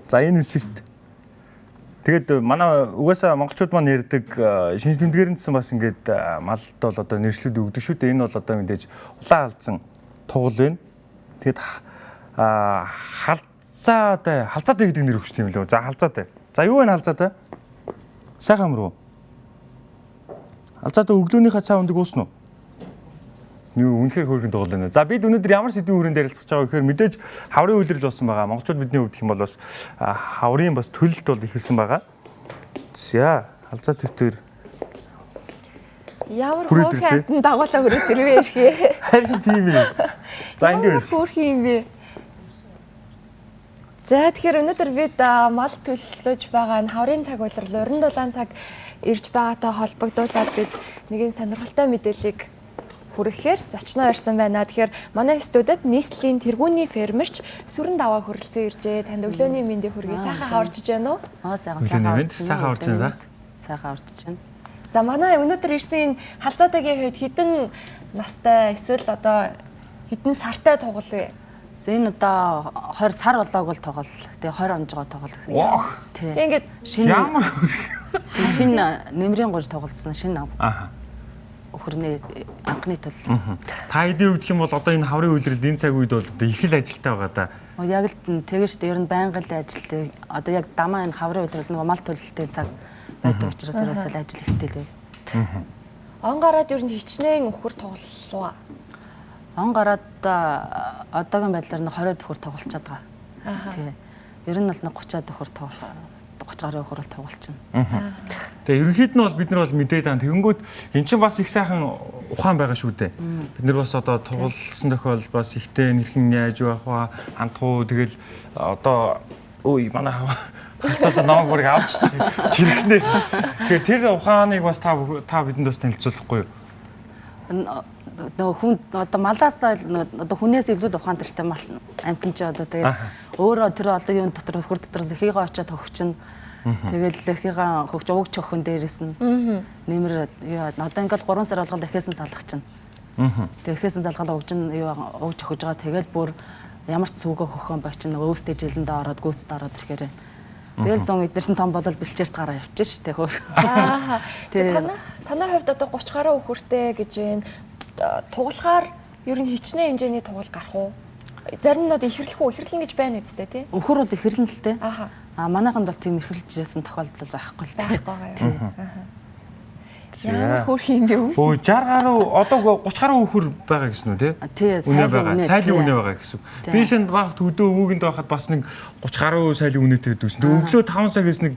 За, энэ хэсэгт тэгээд манай угаасаа монголчууд маань ярьдаг шинж тэмдгээр нь гэсэн бас ингээд малд бол одоо нэршлүүд өгдөг шүү дээ. Энэ бол одоо мэдээж улаан халзан тугал байна. Тэгээд халзаатай, халзаатай гэдэг нэр өгч юм лөө. За, халзаатай. За, юу вэ халзаатай? Сайхан амар уу? Халзаатай өглөөнийхөө цай ундаг уусан уу? Юу, үнэхээр хөөрхөн тугал байна. За, бид өнөөдөр ямар сэдвийн хүрээнд ярилцах гэж байгаа гэхээр мэдээж хаврын улирал болсон байгаа. Монголчууд бидний хувьд гэх юм бол бас хаврын бас төлөлт бол эхэлсэн байгаа. За, халзаа төвтөр Ямар хүрээд хөөрхөн ирлээ. амтан дагуулаа хүрээд ирвэ эрхээ. Харин тийм ээ. За, Ямар ингэж. хөөрхөн юм бэ? За, тэгэхээр өнөөдөр бид мал төллөж байгаа энэ хаврын цаг улирал уран дулаан цаг ирж байгаатай холбогдуулаад бид нэгэн сонирхолтой мэдээллийг хүргэхээр зочноо ирсэн байна. Тэгэхээр манай студид нийслэлийн тэргүүний фермерч Сүрэн Даваа хүрэлцэн иржээ. Танд өглөөний мэндийг хүргэе. Сайхан хаварч байна уу? Аа, сайхан Өглөөний сайхан мэнд, орж байна. сайхан орж байна да. Сайхан орж байна. За, манай өнөөдөр ирсэн энэ халзаатагийн хувьд хэдэн настай эсвэл одоо хэдэн сартай тугал вэ? За, энэ одоо 20 сар болоог бол тугал. Тэгээ 20 онжгоо тугал. Ох. Тий. Тэгээ ингээд Шинэ Ямар тий, шинэ нэмрийн гуж тугалсан шинэ Аха. өхөрний анхны төл. Та хэдийн хувьд гэх юм бол одоо энэ хаврын улиралд энэ цаг үед бол одоо их л ажилтай байгаа да. Оо, яг л тэгэж шүү дээ. Ер нь байнга л ажилтай. Одоо яг дамаа энэ хаврын улирал нөгөө мал төлөлтийн цаг байдаг учраас ерөөсөө л ажил ихтэй л бай. Он гараад ер нь хичнээн өхөр тугаллаа. Он гараад одоогийн байдлаар нь 20 төхөр тугалчаад байгаа. Тий. Ер нь бол нэг 30 төхөр тугал 30 гаруй өхөр бол тугалчихна. Тэгээ ерөнхийд нь бол бид нар бол мэдээд аа тэгэнгүүт эн чинь бас их сайхан ухаан байгаа шүү дээ. Бид нар бас одоо тугалсан тохиолдолд бас ихтэй нэрхэн яаж байх вэ? Хандах уу? Тэгэл одоо ой, манай халзаатаа намайг бүрийг авч чирхнэ. Тэгэхээр тэр ухааныг бас та бидэнд бас танилцуулахгүй юу? Нөгөө хүн одоо малаас одоо хүнээс илүү л ухаан тэртэй мал амтан чи одоо тэгээд өөрөө тэр одоо юун дотор хөр дотроос эхийгээ очиод хөгчин, тэгэл эхийгээ хөгч уугч хөхөн дээрээс нь нэмэр юу одоо ингээл 3 сар болгол эхээсэн салгах чинь. Тэгээд эхээсэн салгаал угж нь юу уугч хөхөж байгаа, тэгэл бүр ямар ч сүгөө хөхөн бочин нөгөө өвстэй жилэндээ ороод гүйцэд ороод ирэхээр тэгэл зун эднэр чинь том болол бэлчээрт гараа явчих ш тэ хөө. Аа. Тэгээ танай хувьд одоо 30 гаруй өхөртэй гэж байна. Тугалахаар ер нь хичнээн хэмжээний тугал гарах уу? Зарим нь одоо ихэрлэх үү? Ихэрлэн гэж байна үсттэй тий? Өхөр бол ихэрлэн л дээ. Аха. А манайханд бол тийм эрхэлж ирсэн тохиолдол байхгүй л дээ. Байхгүй байгаа юу? Аха. Ямар хөөрхөн юм бэ үс? Өө, 60 гаруй, одоо 30 гаруй өхөр байгаа гэсэн үү те? А, тий, Үнэ сайлын байгаа. үнэ, Сайлын тий. үнэ байгаа гэсэн. Тий. Би шинэ багт өдөө өвөөгөнд байхад бас нэг 30 гаруй сайлын үнэтэй байдаг гэсэн. Тэгээ өглөө 5 цагээс нэг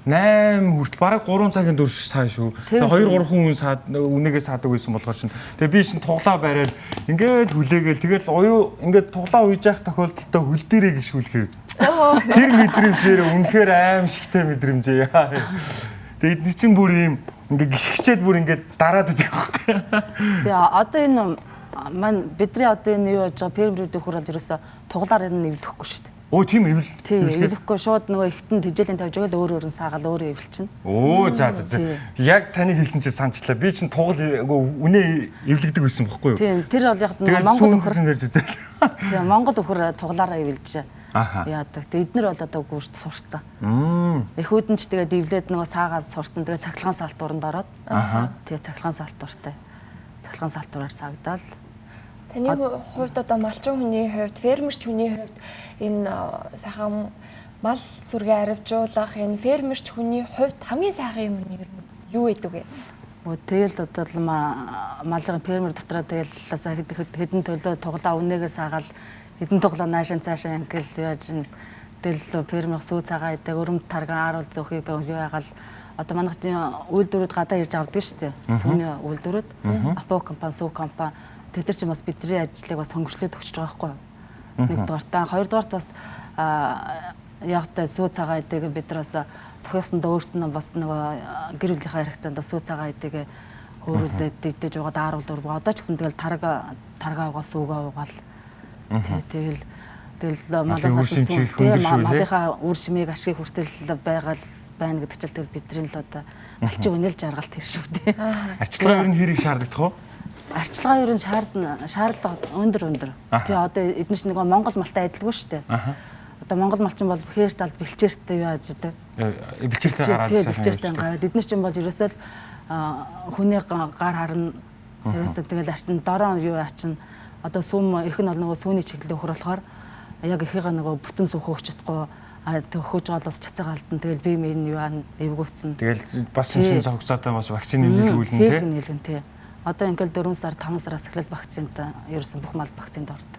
8 хүртэл бараг 3 цагийн турш саа шүү. Тий, Тэгээ 2 3 хүн саад үнэгээ саадаг байсан болохоор чинь. Тэгээ би шинэ туглаа бариад ингээд хүлээгээл тэгэл уюу ингээд туглаа уйж явах тохиолдолд хөл дээрээ гიშгүүлэхээр. Тэр мэдрэмжээр үнэхээр аимшигтай мэдрэмжээ. Тэгээ эдний чинь бүр ийм ингээд гიშгчээд бүр ингээд дараад байдаг байхгүй. Тэгээ одоо энэ маань бидний одоо энэ юу яаж байгаа фермерүүд өхөр бол ерөөсө туглаар энэ эвлэхгүй шүү дээ. Өө, тийм эвл. Тий, эвлэхгүй, шууд нөгөө ихтэн тэжээлийн тавьж байгаа л өөр өөр нь саагаал өөрөө эвлэчин. Өө, за. Тий. Яг таныг хэлсэн чинь санчлаа. Би чинь тугал үнэ эвлэгдэг байсан бохгүй юу? Тий, тэр бол яг нөгөө Тэгэл Монгол сүүн өхөр нэрж үзэл. тий, Монгол өхөр туглаараа эвлэж Аха. яадаг. Тэгээ эднэр бол одоо гүрт сурцсан. Эхүүд нь ч тэгээд эвлээд нөгөө саагаад сурцсан. Тэгээ цахилгаан салтууранд ороод. Аха. Тэгээ цахилгаан салтууртай. Цахилгаан салтуураар сагдаал. Таны хувьд одоо малчин хүний хувьд, фермерч хүний хувьд энэ сайхан мал сүргээ аривжуулах энэ фермерч хүний хувьд хамгийн сайхан юм нь ер нь юу гэдэг вэ? Өө, тэгэл одоо л малын фермер дотроо тэгэл хэдэн төлөө туглаа үнээгээ саагаал хэдэн туглаа наашин цаашаа ингээл яаж н тэгэл фермер сүү цагаан идэг өрөмт тарган ааруул зөөхийг юу ягаал одоо манайх үйлдвэрүүд гадаа ирж авдаг шүү дээ. Сүүний үйлдвэрүүд Апо компани, сүү компани тэд нар чинь бас бидний ажлыг бас хөнгөвчлөөд өгч байгаа байхгүй юу? Нэгдүгээр та, хоёрдугаарт бас явтай сүү цагаан идэг бид нар бас зохиосондоо өөрснөө бас нөгөө гэр бүлийнхээ харилцаанд сүү цагаан идэг хөөрүүлээд идэж угаад ааруул дург одоо ч гэсэн тэгэл тарга тарга угаал сүүгээ угаал тий, тэгэл тэгэл малаас үр гарсан шим сүү чи их тий өндөр шүү, тий? малынхаа үр шимийг ашгийг хүртэл байгаа л байна гэдэг чинь тэгэл бидний л одоо малчин үнэл жаргал тэр шүү дээ. Арчилгаа ер нь хэрэг шаардагдах уу? Арчилгаа ер нь шаардлага өндөр өндөр. Аха. Тий, одоо эдгээр чинь нөгөө Монгол малтай адилгүй шүү дээ. Аха. Одоо Монгол малчин бол хээр талд бэлчээртэй юу яаж идэг. Бэлчээртэй гараад сайхан. Бэлчээртэй гараад эдгээр чинь бол ерөөсөө л хүний гар харна. Ерөөсөө тэгэл арчин дороо юу ачин одоо сүүм их нь бол нөгөө сүүний чиглэл өхөр болохоор яг ихээгээ нөгөө бүтэн сүү хөөгч чадахгүй тэг хөөж байгаа бас чацаа галдан тэгэл бие мэн юу аа эвгүүцэн. Тэгэл бас энэ зогцоотой бас вакцины нийлүүлнэ тий. Нийлгэн тий. Одоо ингээл 4 сар 5 сараас эхлэл вакцинд ерөөсөн бүх мал вакцинд ордог.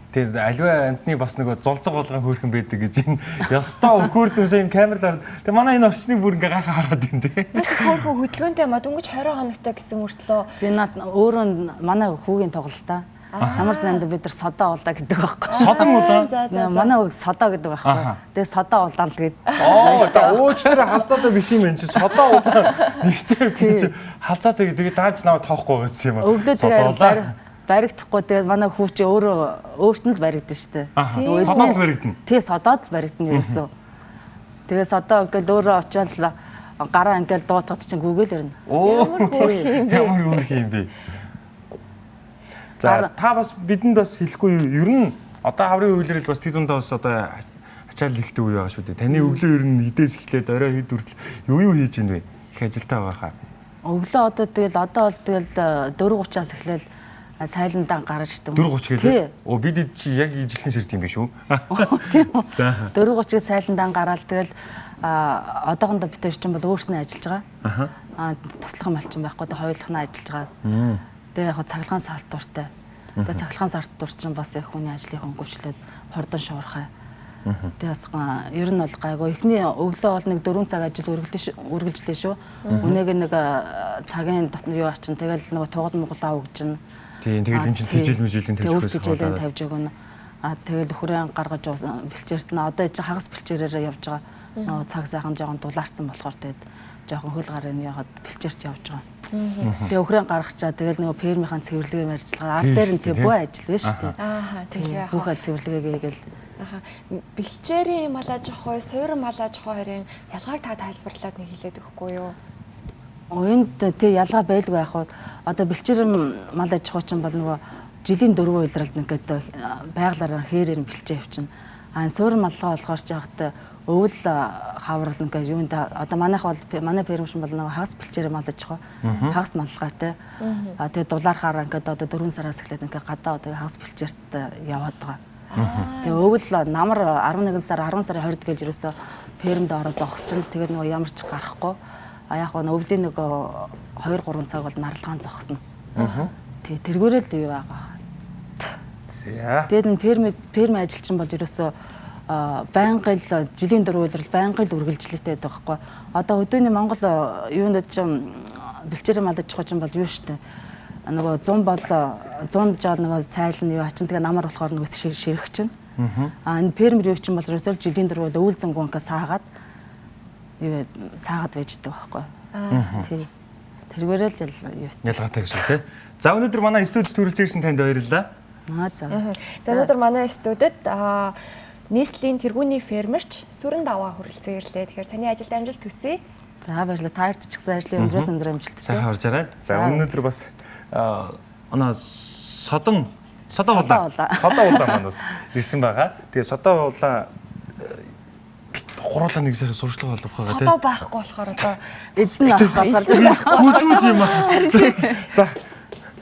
Тэгээд аливаа амтны бас нөгөө зулцаг болгон хөөрхөн байдаг гэж энэ ёстой өхөрдөөсөө энэ камерлаар тэг манай энэ орчныг бүр ингээ гайхаа хараад байна тий. Бас хөөрхөн хөдөлгөөнтэй юм а дөнгөж 20 хоногтой гэсэн мөртлөө. Зэ над өөрөө манай хүүгийн тоглолтоо. Ямар санд бид нар содоо улаа гэдэг байхгүй. Содон улаа. Манай үг содоо гэдэг байхгүй. Тэгээ содоо улаан л гээд. Оо за өөчлөрөө халзаатай биш юм энэ чи содоо улаан нэртэй би чи халзаатай гэдэг дааж наваа тоохгүй байсан юм аа. Өглөө тэгээ баригдахгүй тэгээ манай хүү чи өөрөө өөрт нь л баригдана шүү дээ. Содоод л баригдана. Тий содоод л баригдана ерөөсөө. Тэгээ содоо ингээл өөрөө очиод гараа ингээл дуутахад чинь гүгэл ирнэ. Ямар хөөрхөн юм бэ? За та бас бидэнд бас хэлэхгүй юу? Ер нь одоо хаврын үйлрэл бас тэд дундаа бас одоо ачаал ихтэй үе байгаа шүү дээ. Таны өглөө ер нь хідээс эхлээд орой хэд хүртэл юу хийж ийн вэ? Их ажилтаа байгаа хаа. Өглөө одоо тэгэл одоо бол тэгэл 4:30-аас эхлээл сайландаан гарч идэв. 4:30 гэлээ. Оо бид чи яг ижилхэн сэрд юм биш үү? Тийм үү. 4:30-ыг сайландаан гараал тэгэл одоохондоо бид хоёр чинь бол өөрснөө ажиллаж байгаа. Аа туслах малчин байхгүй одоо хоёулахнаа ажиллаж байгаа. Тэгээ яг цахилгаан салтууртай. Тэгээ цахилгаан салтуур чинь бас яг хүний ажлыг хөнгөвчлөөд хурдан шуурхай. Тэгээ бас ер нь бол гайгүй. Эхний өглөө бол нэг 4 цаг ажил үргэлжлэв шүү. Үнээг нэг цагийн дотн юу ачин тэгэл нөгөө тугал муглаа өгжин. Тийм тэгэл эн чинь тэжээл мэжээлийн тавьж өгөх. Тэжээлийн тавьж өгнө. А тэгэл өхрөө гаргаж бэлчээрт нь одоо чи хагас бэлчээрээр явж байгаа. Нөгөө цаг сайхан жоохон дулаарсан болохоор тэгээд жоохон хөл гарын яагаад бэлчээрт явж байгаа. Тэгээ өхрөө гаргачаа тэгэл нөгөө фермийнхаа цэвэрлэгээ мэржлээ. Ард дээр нь тэг бөө ажил биш үү? Аа тэгээ бүхэ цэвэрлэгээ гээл. Аха бэлчээрийн мал аж ахуй, суурин мал аж ахуй хоёрын ялгааг та тайлбарлаад нэг хэлээд өгөхгүй юу? Энд тэг ялгаа байлгүй яах вэ? Одоо бэлчээрийн мал аж ахуй чинь бол нөгөө жилийн 4 улиралд ингээд байглаараа хээрээр бэлчээ явчихна. А суурин малгай болохоор ч яхад өвөл хаврал ингээд юунд одоо манайх бол манай фермшин бол нөгөө хагас бэлчээрээ мал аж ахуй хагас малгайтай. А тэгээ дулаархаараа ингээд одоо 4 сараас эхлээд ингээд гадаа одоо хагас бэлчээрт яваад байгаа. Тэгээ өвөл намар 11 сар 10 сарын 20-д гэлж ерөөсө фермд ороо зогсчихно. Тэгээд нөгөө ямар ч гарахгүй. А яг нь өвлийн нөгөө 2 3 цаг бол наралгаан зогсно. Тэг тэргээрэл юу байгаа. За. Тэгээд энэ ферм ажилчин бол ерөөсө байнгын л жилийн 4 улирал байнгын л үргэлжлэлтэй байдаг байхгүй. Одоо өдөөний Монгол юунд ч бэлчээрээ мал аж ахуй чинь бол юу штэ. Нөгөө 100 бол 100 жол нөгөө цайлна юу ачин тэгээ намар болохоор нөгөө ширэх чинь. А энэ фермер юу чинь бол ерөөсөө жилийн 4 үйл зангуунка саагаад юу саагаад байж идэг байхгүй. Тий. Тэргээрэл л юу ялгаатай гэсэн үг тий. За өнөөдөр манай студид төрөлцөн ирсэн танд баярлалаа. Аа за. За өнөөдөр манай студид нийслэлийн тэргүүний фермерч Сүрэн Даваа хүрэлцэн ирлээ. Тэгэхээр таны ажилд амжилт хүсье. За баярлалаа. Та нарт ч гэсэн ажлын өндрөөс өндөр амжилт хүсье. Сайхан орж арай. За өнөөдөр бас оноо содон содоо улаан. Содоо улаан маань бас ирсэн байгаа. Тэгээ содоо улаан бит гуруулаа нэг сайхан сурчлага болох байгаа тий. Содоо байхгүй болохоор одоо эзэн болохоор гүжүүд юм аа. За